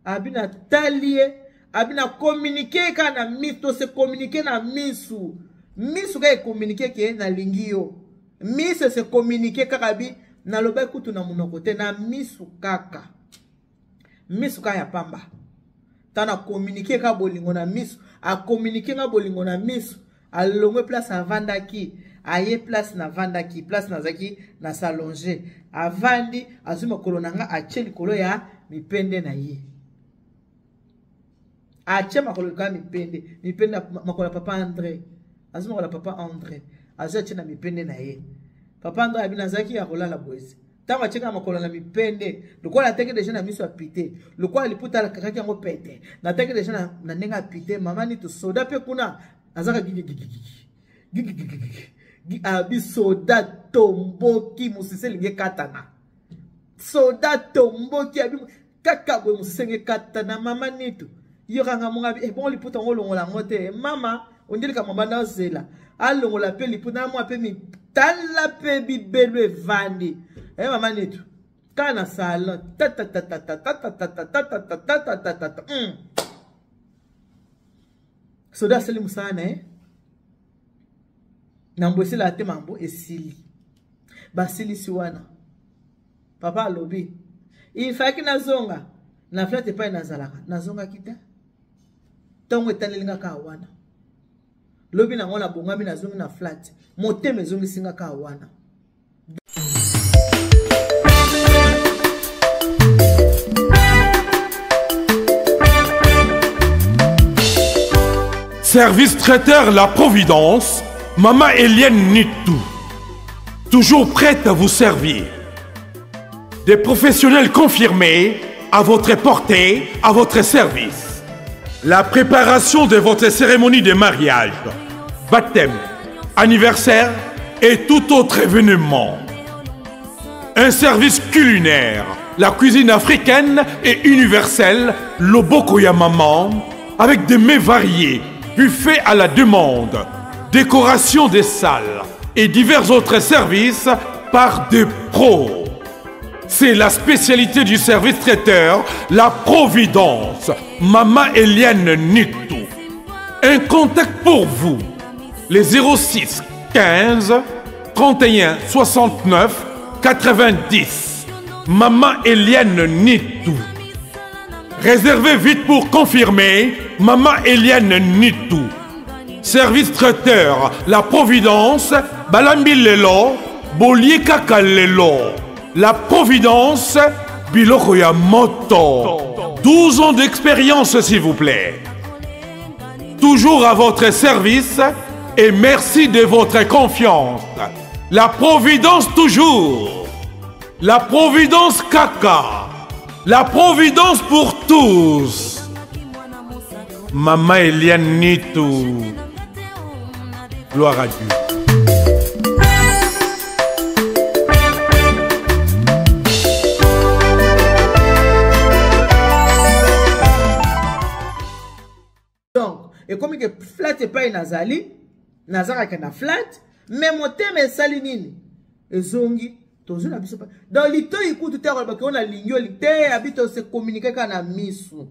Abi natali ye, Abi na communiquer kaka na misu, to se communiquer na misu. Misu kaka ecommuniquer ke nalingi yo. Misu se communiquer kaka abi nalobaki kutu na monoko te, na misu kaka. Misu kaka ya pamba. Ta na communiquer kaka bolingo na misu, a communiquer nga bolingo na misu. Alongwe place avandaki, aye place navandaki, place nazalaki na s'allonger. Avandi, azwi makolo na nga atie likolo ya mipende na ye. Atie makolo likolo ya mipende, mipende makolo ya papa André. Azwi makolo ya papa André, azwi atie na mipende na ye. Papa André abi nazalaki ya kolala boye. Ntango atieka makolo na mipende, lokola ataki deja na miso ya pite, lokola liputa alakakaki yango pete, nataki deja na ndenge ya pite, mama Nitu soda pe kuna azaka gigigigigi gigigigigi abi soda tomboki mosise elingi ekatana. Soda tomboki abi kaka boye mosise elingi ekatana. Mama Nitu yokanga monga abi, bongo liputa yango olongola yango te. Mama ondelika mama nazela alongola pe liputa na mwa pe mitala pe bibelu evandi. Mama Nitu kaka na salon ta ta ta ta ta ta ta ta ta ta ta ta ta ta ta ta ta. Soda asali mosala na ye na mbo esilaka te, mambo esili basilisi wana. Papa alobi ifaki nazonga na flat epai nazalaka, nazongaki te. Ntongo etaleli nga kaka wana, lobi nango nabongami nazongi na flat, motema ezongisi nga kaka wana. Service traiteur La Providence, Maman Eliane Nitu, toujours prête à vous servir. Des professionnels confirmés à votre portée, à votre service. La préparation de votre cérémonie de mariage, baptême, anniversaire et tout autre événement. Un service culinaire, la cuisine africaine et universelle, Loboko ya Maman, avec des mets variés, buffet à la demande, décoration des salles et divers autres services par des pros. C'est la spécialité du service traiteur, La Providence, Maman Eliane Nitu. Un contact pour vous, les 06 15 31 69 90. Maman Eliane Nitu. Réservez vite pour confirmer, Maman Eliane Nitu. Service traiteur, La Providence, Balambi Lelo, Bolie Kaka Lelo. La Providence, Biloko ya Moto. 12 ans d'expérience, s'il vous plaît. Toujours à votre service et merci de votre confiance. La Providence toujours. La Providence Kaka. La Providence pour tous. Maman Eliane Nitu. Gloire à Dieu. Donc, et comme que flat epai nazali, nazalaka na flat, mais motema esali nini? Ezongi, tozwi na biso pa. Donc, litoyi kutu te akoloba ke oyo nalingi yo te, abi to se communiquer kaka na misu.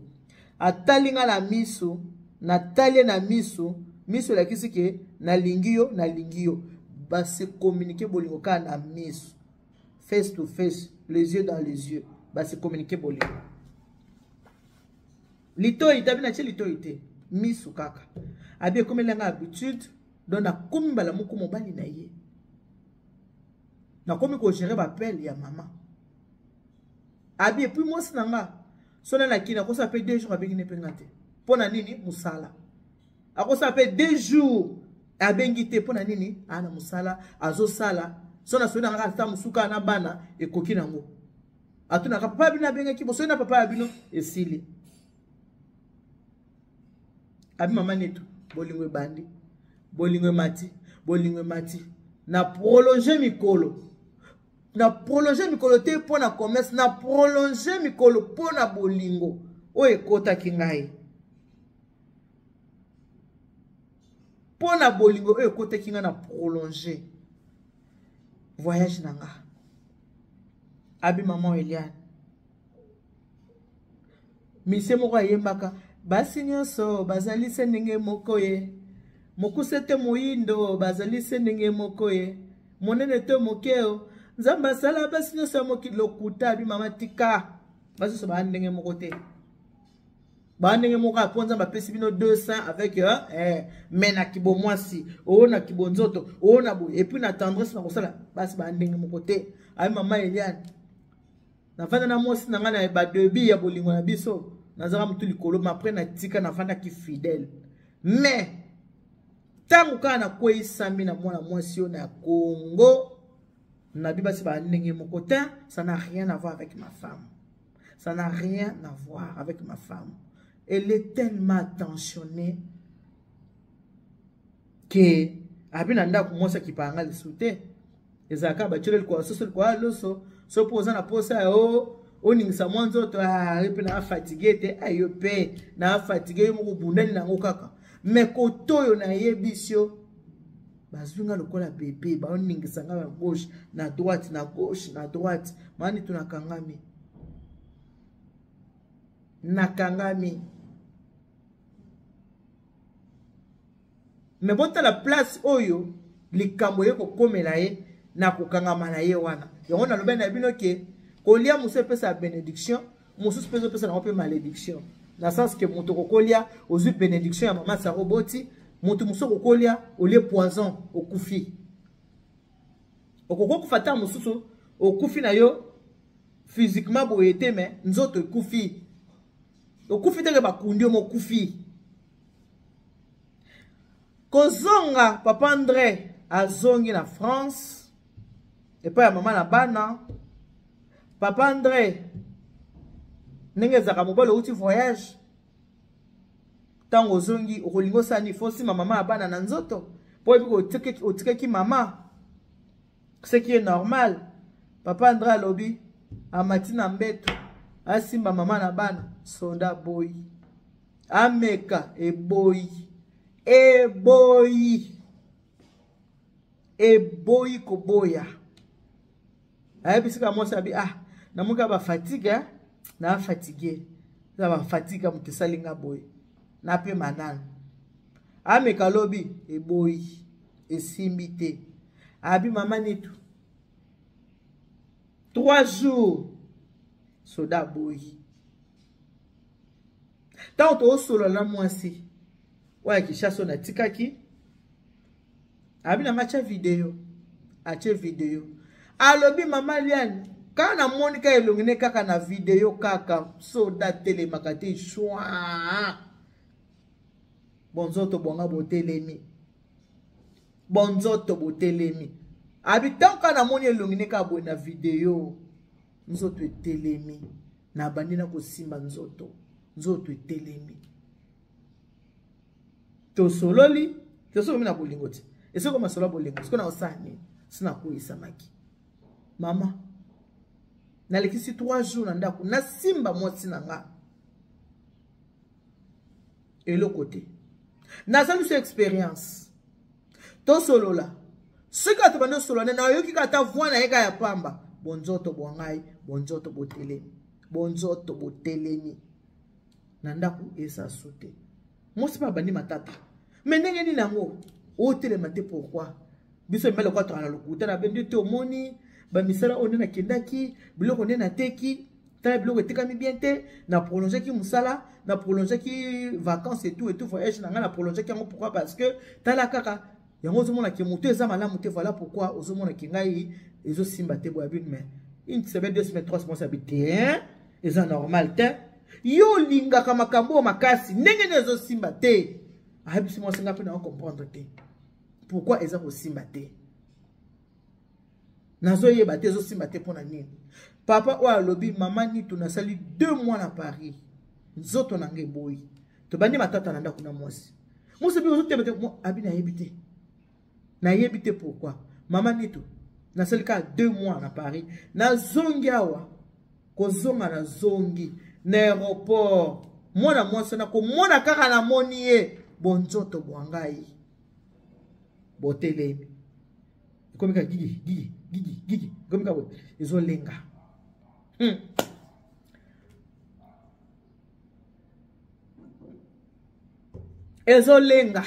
Atali nga na misu, natali ye na misu, misu elakisi ke nalingi yo, nalingi yo. Ba se communiquer bolingo kaka na misu. Face to face, les yeux dans les yeux. Ba se communiquer bolingo. Litoyi tabi na tie litoyi te, misu kaka. Abi ekomeli nga habitude, donc nakomi mbala moko mobali na ye. Nakomi ko gérer ba appel ya mama. Abi et puis mwasi na nga, sona na kina kosa pe 2 jours abengi ne pe nga te. Pona nini musala. Akosa pe 2 jours abengi te pona nini? Ana musala, azosala. Sona sona nga ata musuka na bana ekoki nango. Atunaka papa bino abengaki bosoyi na papa ya bino esili. Abi mama Netu, bolingo ebandi, bolingo emati, bolingo emati. Na prolonger mikolo. Na prolonger mikolo te mpo na commerce, na prolonger mikolo mpo na bolingo oyo ekotaki ngai. Mpo na bolingo oyo ekotaki ngai na prolonger voyage na nga. Abi maman Eliane. Mise moko ayembaka Basi nyonso bazali se ndenge moko ye. Mokuse te moyindo bazali se ndenge moko ye. Monene to moke o. Nzambe asala basi nyonso ya mokili lokuta abi mama tika. Basi nyonso baa ndenge moko te. Baa ndenge moko mpo Nzambe apesi bino 200 avec euh, eh, mais na kibomwasi, o na kibonzoto, o na boye et puis na tendresse na kosala basi baa ndenge moko te. Abi mama Eliane nafanda na mwasi na ngai na badebi ya bolingo na biso nazalaka motu likolo ma après natika nafandaki fidèle mais ntango kaka nakweyisami na mwana mwasi oyo na congo nabi basi baa ndenge moko te. Ça n'a rien à voir avec ma femme, ça n'a rien à voir avec ma femme. Elle est tellement attentionnée ke abi na ndako mwasi akipaka nga lisusu te. Ezalaka batioli likolo soso, likolo ya loso. So mpo oza na posa ya oningisa mwa nzoto, ah, yo mpe naa fatigue te, ayo mpe naa fatigue, yo moko obundani nango kaka. Me koto oyo nayebisi yo, bazwi nga lokola bebe, baoningisa nga na gauche na droite, na gauche na droite. Mani tu nakangami, nakangami. Me botala place oyo likambo ye kokomela ye na kokangama na ye wana. Yango nalobi na bino ke kolia mosusu epesa bénédiction, mosusu mpe ezopesa nango mpe malédiction, na sens ke moto kokolia ozwi bénédiction ya mama Sara oboti, moto mosusu okokolia olie poison okufi. Okoki okufa ntango mosusu okufi na yo physiquement boye te, me nzoto ekufi. Okufi teke bakundi yo, mokufi. Kozonga, papa André azongi na France epai ya mama na bana. Papa André, ndenge ezalaka, mobali outi voyage, ntango ozongi okolinga osala nini? Fo osima mama ya bana na nzoto mpo oyebi otikaki mama, ce qui est normal. Papa André alobi amati na mbeto asimba mama na bana, soda boyi, ameka eboyi, eboyi, eboyi koboya. Ayebisi kaka mwasi abi: "Ah, namoki bafatigue, na fatigue, eza bafatigue, moto esali nga boye, napema nanu." Ameka lobi, eboyi, esimbi te. Abi: "Mama Nitu, 3 jours soda aboyi." Ntango toosolola na mwasi oyo ya Kinshasa oyo natikaki, abi na nga atia video, atie video, alobi: "Mama Liane, kaka namoni ka elongi ne kaka na video kaka, soda telemaka te, shwa bonzoto bwanga botelemi, bonzoto botelemi." Abi ntango kaka namoni elongi ne kaka boye na video, nzoto etelemi, nabandi na kosimba nzoto, nzoto etelemi. Tosololi, tosololi na bolingo te, esoko masolo ya bolingo. Siko na osala nini? Si nakoyisamaki mama, nalekisi 3 jours na ndako, nasimba mwasi na nga eloko te. Nasali so expérience, tosolola. Soki bato bandi osolola nde nayoki kaka ata voi na ye kaka ya pamba, bonzoto bwa ngai, bonzoto botelemi, bonzoto botelemi. Na ndako eza su te. Mwasi mpe abandi matata: "Me ndenge nini yango otelema te? Pourquoi?" Biso mibale kwa tokala lokuta na bendi te. Omoni bamisala oyo nde nakendaki, biloko nde nateki, tala biloko etekami bien te. Na prolongeaki mosala, na prolongeaki vacances et tout et tout, voyage na ngai na prolongeaki yango. Pourquoi? Parce que tala kaka yango, ozomona ke moto eza malamu te. Voilà pourquoi ozomona ke ngai ezosimba te boya bino. Mais une semaine, 2 semaines, 3 semaines, abi te, eza normal te. Yo olingaka makambo oyo makasi, ndenge nini ezosimba te? Ayebisi mwasi: "Nga mpe na comprendre te pourquoi eza kosimba te, nazoyeba te ezosimba te mpo na nini." Papa oyo alobi: "Mama Nitu, nasali 2 mois na Paris, nzoto na ngai eboyi." Tobandi matata na ndako na mwasi. Mwasi bi ozoteba te. Abi: "Nayebi te, nayebi te pourquoi. Mama Nitu, nasali kaka 2 mois na Paris, nazongi awa, kozonga nazongi na aéroport, mwana mwasi wana komona kaka namoni ye, bonzoto bwa ngai botelemi, ekomi kaka gigi gigi gigi gigi, ekomi kaka ezolenga. Ezolenga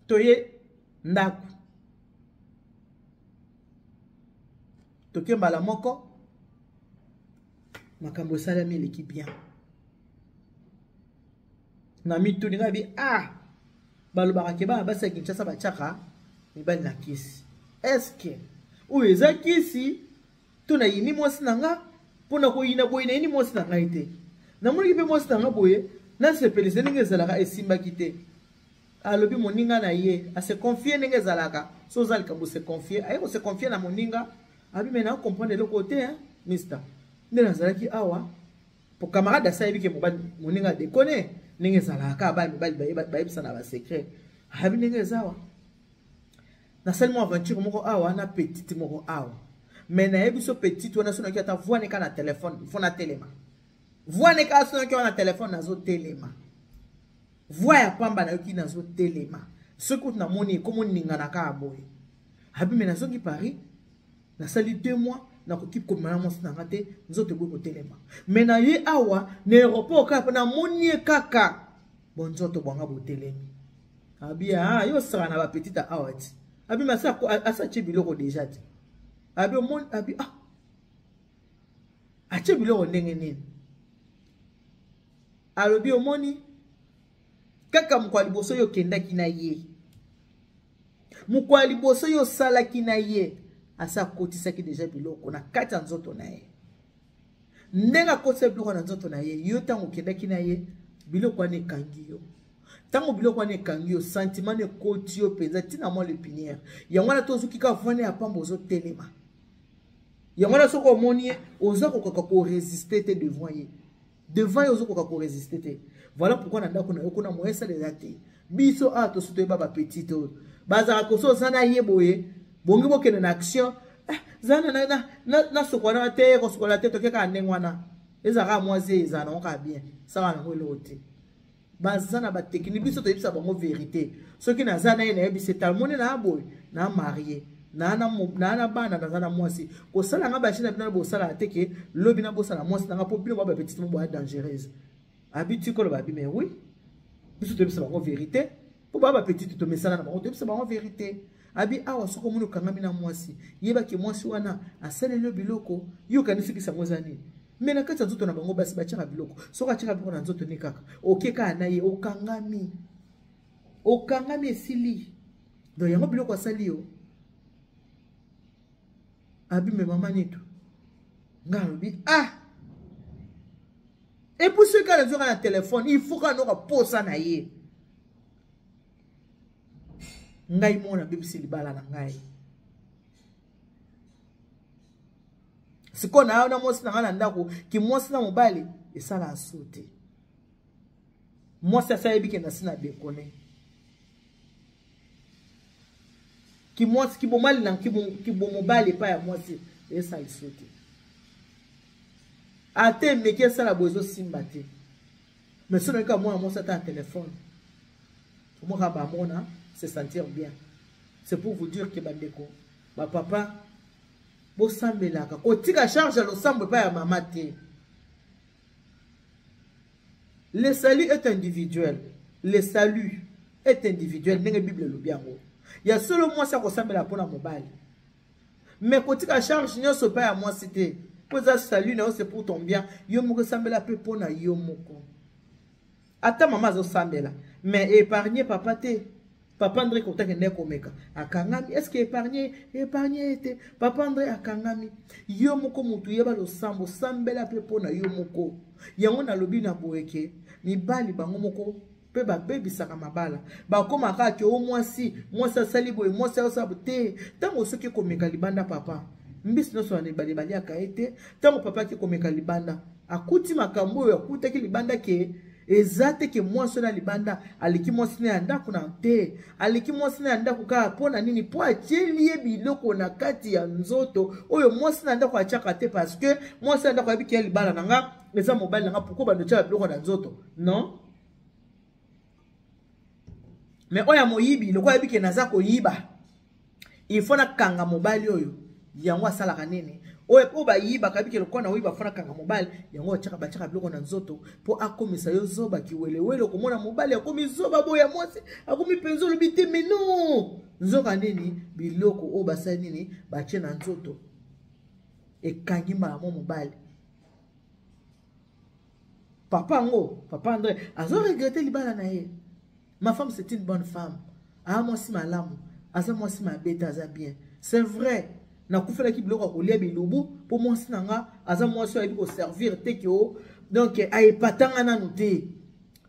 toye ndako, toke mbala moko, makambo esalami eleki bien. Na mituni ngai bi, ah, balobaka ke bana basi ya Kinshasa batiaka mibali na kisi. Eske oyo eza kisi to nayini mwasi na nga? Mpo na koyina boye, nayini mwasi na ngai te. Namonaki mpe mwasi na nga boye, nasepelisa ndenge ezalaka, esimbaki te. Alobi moninga na ye ase confie ndenge ezalaka. So oza likambo, se confie, aye kose confie na moninga. Abi me na comprendre eloko te, hein, mister, nde nazalaki awa po camarade asi ayebi ke mobali moninga adekone ndenge ezalaka kaka bana mibali bayebisa na basecret. Ayebi ndenge eza awa, nasali mwa aventure moko awa na petite moko awa, mais nayebi so petite wana, so nayoki ata voix neka na telefone, fo natelema. Voix neka, so nayoki wana na telefone, nazotelema. Voix ya pamba nayoki, nazotelema. Soki kutu namoni ekomoningana kaka boye. Abi me nazongi Paris, nasali 2 mois, nakoki kobima na mwasi na nga te, nzoto eboyi kotelema. Me na ye awa na aéroport kaka mpo namoni ye kaka bo nzoto bwanga botelemi. Abi ah, yo osala na bapetite awa ti. Abi me asa atie biloko deja ti. Abi omoni, abi ah, atie biloko ndenge nini? Alobi omoni kaka mokolo ya liboso yo okendaki na ye, mokolo ya liboso yo osalaki na ye, asa akotisaki deja biloko na kati ya nzoto na ye. Ndenge akotisa biloko na nzoto na ye, yo ntango okendaki na ye, biloko wana ekangi yo. Ntango biloko wana ekangi yo, sentiment na ekoti yo mpenza ntina mwa lepinière. Yango wana tozoki kaka vana ya pamba, ozotelema. Yango wana soki omoni ye, oza kokaka koresiste te devant ye. Devant ye ozokoka koresiste te. Voilà pourquoi na ndako na yo kuna moyen esala eza te. Biso awa tosi toyeba bapetite oyo bazalaka koso oza na ye boye, bongi bokende na action, eh, zana nasokola na te, kosokola te, toke kaka ndenge wana. Ezalaka mwa ze, ezala nango kaka bien, sala nango eloko te. Baza na batechnique, biso toyebisa bango vérité. Soki naza na ye, nayebisa etalmoni na boye, na marie naa na bana, naza na mwasi, kosala nga bachine na bino bosalaka te ke lobi nabosala mwasi nanga mpo bino ba bapetite mo boya dangereuse. Abi tikolo babi, mais oui, biso toyebisa bango vérité mpo ba bapetite tomesana na bango, toyebisa bango vérité. Abi awa soki omoni okangami na mwasi, yebaki mwasi wana asaleli yo biloko. Yo okanisi kisi yango eza nini? Me na kati ya nzoto na bango basi batiaka biloko. Soki atiaka biloko na nzoto ne kaka oke kaka na ye, okangami, okangami, esili. Donc yango biloko asali yo. Abi me mama Nitu, nga alobi ah, epuis soki kaka nazwaka na telefone, il faut kaka noka posa na ye. Ngai moko nabebisi libala na ngai. Sikoyo na na mwasi na ngai na ndako, kimwasi na mobali esala su te. Mwasi asi ayebi ke nasi na dekone. Kimwasi kibomali na kibomobali epai ya mwasi esala lisu te. Ata emeki esala boye, ezosimba te. Mais soki nayoka mwana mwasi ata na telefone omoka, bamona se sentir bien. C'est pour vous dire que bandeko bapapa, bosambelaka, kotika charge ya losambo epai ya mama te. Le salut est individuel, le salut est individuel ndenge Bible elobi yango. Ya solo, mwasi akosambela mpona mobali, mais kotika charge nyonso epai ya mwasi te, mpo eza salut na yo, c'est pour ton bien. Yo moko esambela mpe mpo na yo moko. Ata mama azosambela, mais épargne papa te. Papa André kotaki nde komeka, akangami. Est ce que épargne, épargne ye te? Papa André akangami. Yo moko motu yeba losambo, sambela mpe mpo na yo moko. Yango nalobi na boye ke mibali bango moko mpe babebisaka mabala. Bakóma kaka ke o mwasi, mwasi asali boye, mwasi asala te. Ntango soki komeka libanda, papa mbisi nyonso na ebale baliaka ye te. Ntango papa ake komeka libanda, akuti makambo oyo akutaki libanda ke eza te ke mwasi na libanda aleki mwasi na ya ndako na te. Aleki mwasi na ya ndako kaka mpo na nini? Mpo atieli ye biloko na kati ya nzoto oyo mwasi na ndako atiaka te, parce que mwasi na ndako ayebi ke ya libala na nga eza mobali na nga, pourquoi bando tiaka biloko na nzoto? Non, mais oyo ya moyibi, lokola ayebi ke naza koyiba, il faut nakanga mobali oyo. Yango asalaka nini? Oyo oyo bayibaka bike lokola na oyiba fana kanga mobali yango batiaka batiaka biloko na nzoto mpo akomisa yo zoba kiwelewele. Okomona mobali akomi zoba boye ya mwasi akomi mpenza olobi te mais non, nzoka nini biloko oyo basali nini batie na nzoto ekangi mbala mo mobali. Papa yango, papa André azo regrette libala na ye. Ma femme, c'est une bonne femme, aa mwasi malamu, aza mwasi mabe te, aza bien. C'est vrai, nakufelaki biloko ya kolia bilubu mpo mwasi na nga aza mwasi oyo ayebi koservir te ke o donc aepatanga nanu te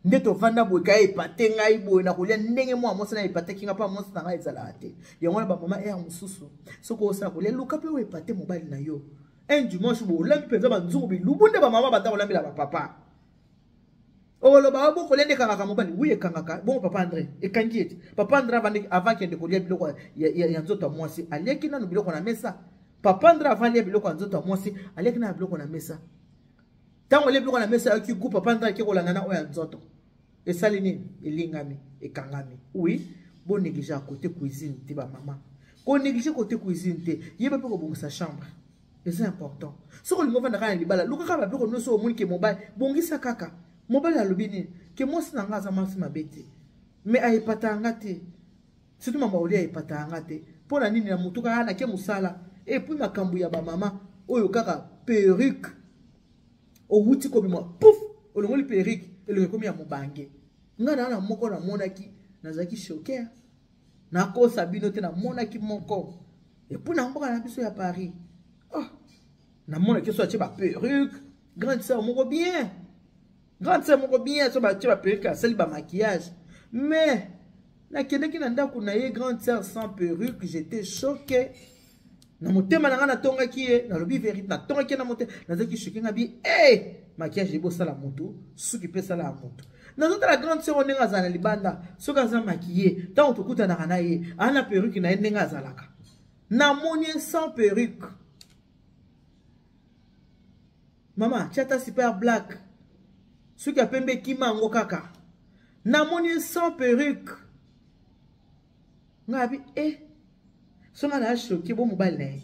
nde tovanda boye ka epate ngai boye na kolia ndenge mwa mwasi na epataki nga mpo mwasi na ngai ezalaka te. Yango wana bamama ere mosusu soki osala kolia, luka mpe oyo epate mobali na yo. Un dimanche boye olambi mpenza banzungu bilubu nde bamama banda kolambela bapapa, oloba bokolia nde ekangaka mobali. Wi, ekangaka bongo. Papa André ekangi ete papa André avant kende kolia biloko ya nzoto ya mwasi, aliaki nanu biloko na mesa. Papa André, avant alia biloko ya nzoto ya mwasi, aliaki nanu biloko na mesa. Ntango alia biloko na mesa, ayoki gu. Papa André ake kolanda na oyo ya nzoto, esali nini? Elingami, ekangami. Oui, bonéglige ya côté cuisine te. Bamama, konéglige côté cuisine te. Yeba mpe kobongisa chambre, eza important. Soki olingi ovanda kaka na libala, luka kaka babiloko nyonso omoni ke mobali bongisa kaka. Mobali alobi nini? Ke mwasi na nga aza mwasi mabe te, mais ayepata nga te, surtout mama olia ayepata nga te. Mpo na nini? Na motu kaka nake mosala. Et puis makambo ya bamama oyo kaka perruque, owuti kobima, pouf, olongoli perruque, elongi ekomi ya mobange. Ngai na moko namonaki, nazalaki choqué, nakosa bino te. Namonaki moko et puis na mboka na biso ya Paris, oh, namonaki so atie baperruque, grande sœur moko bien, grande sœur moko bien, so batie baperruque, asali bamaquillage. Mais nakendaki na ndako na ye, grande sœur sans perruque. J'étais choqué na motema na ngai, natongaki ye, nalobi vérité, natongaki ye na motema, nazalaki choqué. Nga bi e maquillage ebosala motu, suki mpe esala ya motu. Nazotala grande sœur ndenge azala na libanda, soki aza maquillée, ntango tokutanaka na ye aa na perruque na ye, ndenge azalaka, namoni ye sans perruque. Mama tiata super black, soki ya pembe ekima yango kaka. Namoni ye sans perruque, ngai abi e so ngai naa choqué. Bo mobali na ye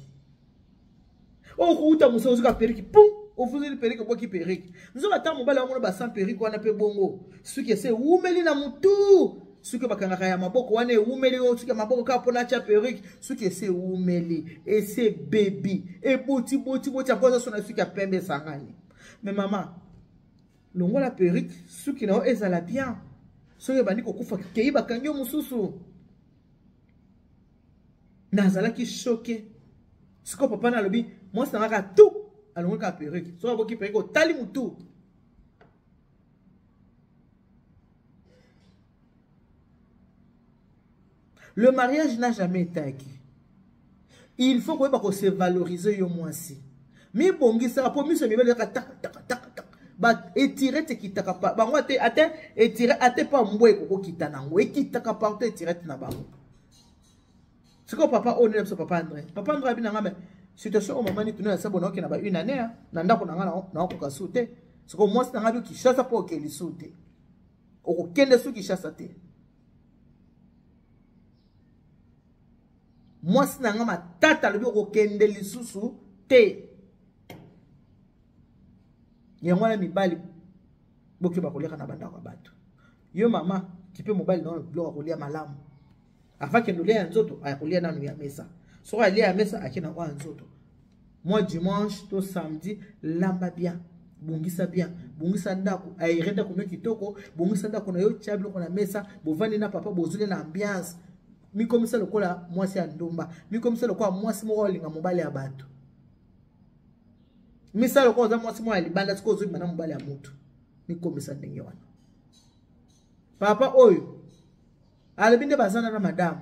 oyo kouta mosala, ozoka perruque, pum, ofuzeli perruque, obwaki perruque. Nzoka ata mobali wamona ba sans perruque wana mpe bongo, suki ese ewumeli na mutu, suki bakangaka ya maboko wana ewumeli oyo, suki ya maboko kaka mpona atya perruque, suki ese ewumeli, ese ebebi, ebotibotiboti yango, aza so na suki ya pembe esangani. Mais mama, longola perruque, suki na yo ezala bien. Soki ebandi kokufa, kei bakangi yo mosusu. Nazalaki choqué. Sikoyo papa na alobi mwasi na kaka tout alongoli kaka perruque, soki aboki perruque, otali mutu. Le mariage n'a jamais été acquis. Il faut koyeba kose valoriser. Yo mwasi, mibongisaka mpo miso ya mibali kaka tak tak tak tak, ba etirete ekitaka bango ate ate etire ate pa mbwa ekokokita nango, ekitaka partout etirete na bango. Sikoyo papa oyo nde biso, papa André, papa André abi na nga me situation oyo mama nituna ya sabo, naoke na ba une année na ndako na nga, naokoka su te. Sikoyo mwasi na nga bi Kinshasa mpo okeli su te, okokende su Kinshasa te. Mwasi na nga matata alobi okokende lisusu te. Yango wana mibali bokeba koliaka na bandako ya bato. Yo mama, kipe mobali na biloko ya kolia malamu. Avant kende olia ya nzoto, aya kolia nanu ya mesa. Soki alia ya mesa, ake na oyo ya nzoto. Mwa dimanche to samedi, lamba bien, bongisa bien, bongisa ndako, aere ndako no kitoko, bongisa ndako na yo, tia biloko na mesa, bovandi na papa, bozoli na ambiance. Mikomisa lokola mwasi ya ndumba, mikomisa lokola mwasi moko olinga mobali ya bato, misala lokola oza mwasi moko ya libanda. Soki ozobima na mobali ya motu, mikomisa ndenge wana. Papa oyo alobi nde baza na madame,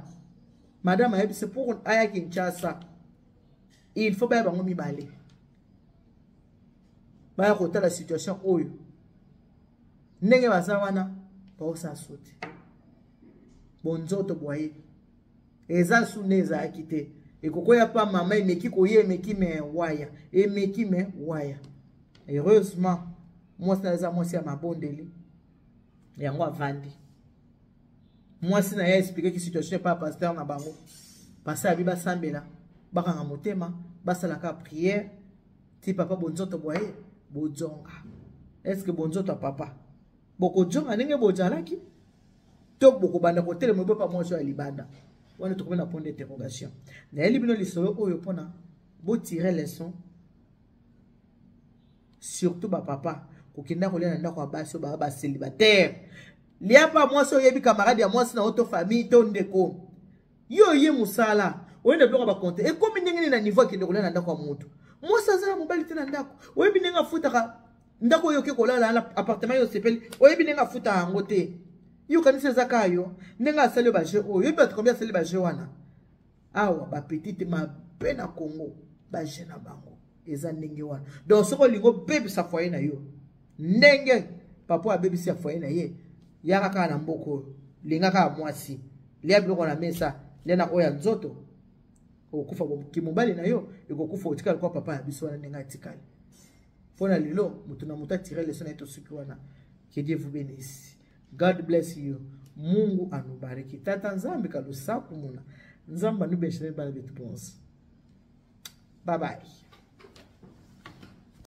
madame ayebisi pour aya Kinshasa, il faut baya bango mibale, baya kotala situation oyo ndenge baza wana. Baosala so te, bonzoto bwaye eza su nde ezalaki te, ekokoya pa mama emeki koya, emeki me waya, emeki me waya. Heureusement mwasi na eza mwasi ya mabondeli, yango avandi. Mwasi na ye expliqueki situation epa pasteur na bango. Pasteur abi basambela, bakanga motema, basalaka prière. Ti papa bonzoto bwa ye bozonga. Est-ce que bonzoto ya papa bokozonga ndenge bozalaki to bokobanda kotelema bopa mwasi ya libanda? Wana tokomi na point d'interrogation. Nayeli bino lisolo oyo mpona botire leçon, surtout bapapa kokenda kolia na ndako ya basi oyo baa bacélibataire. Lia pa mwasi oyebi camarade ya mwasi na yo to famille to ndeko yo ye mosala oye na biloko ya bakonte ekomi ndenge nini na niveau akende kolia na ndako ya moto. Mwasi aza na mobali te na ndako, oyebi ndenge afutaka ndako oyo oke kolala na appartement yo osepeli, oyebi ndenge afutaka yango te. Yo okanisi eza kaka yo ndenge asali yo bajeu oyo, oyebi bato kombi asali bajeu wana awa bapetite mabe na Congo, bajeu na bango eza ndenge wana. Donc soki olingi obebisa foyer na yo ndenge papa abebisi ya foyer na ye, yaka kaka na mboka oyo, linga kaka mwasi, lia biloko na mesa, lia na oyo ya nzoto, okokufa kimobali na yo ekokufa, otikali kwa papa ya biso wana ndenge atikali. Mpo na lelo moto na moto atire leso na ye, tosuki wana. Que Dieu vous bénisse, God bless you, Mungu anubariki, tata Nzambe kalusaku muna Nzambe anubenshene bana betu bonse. Bye bye.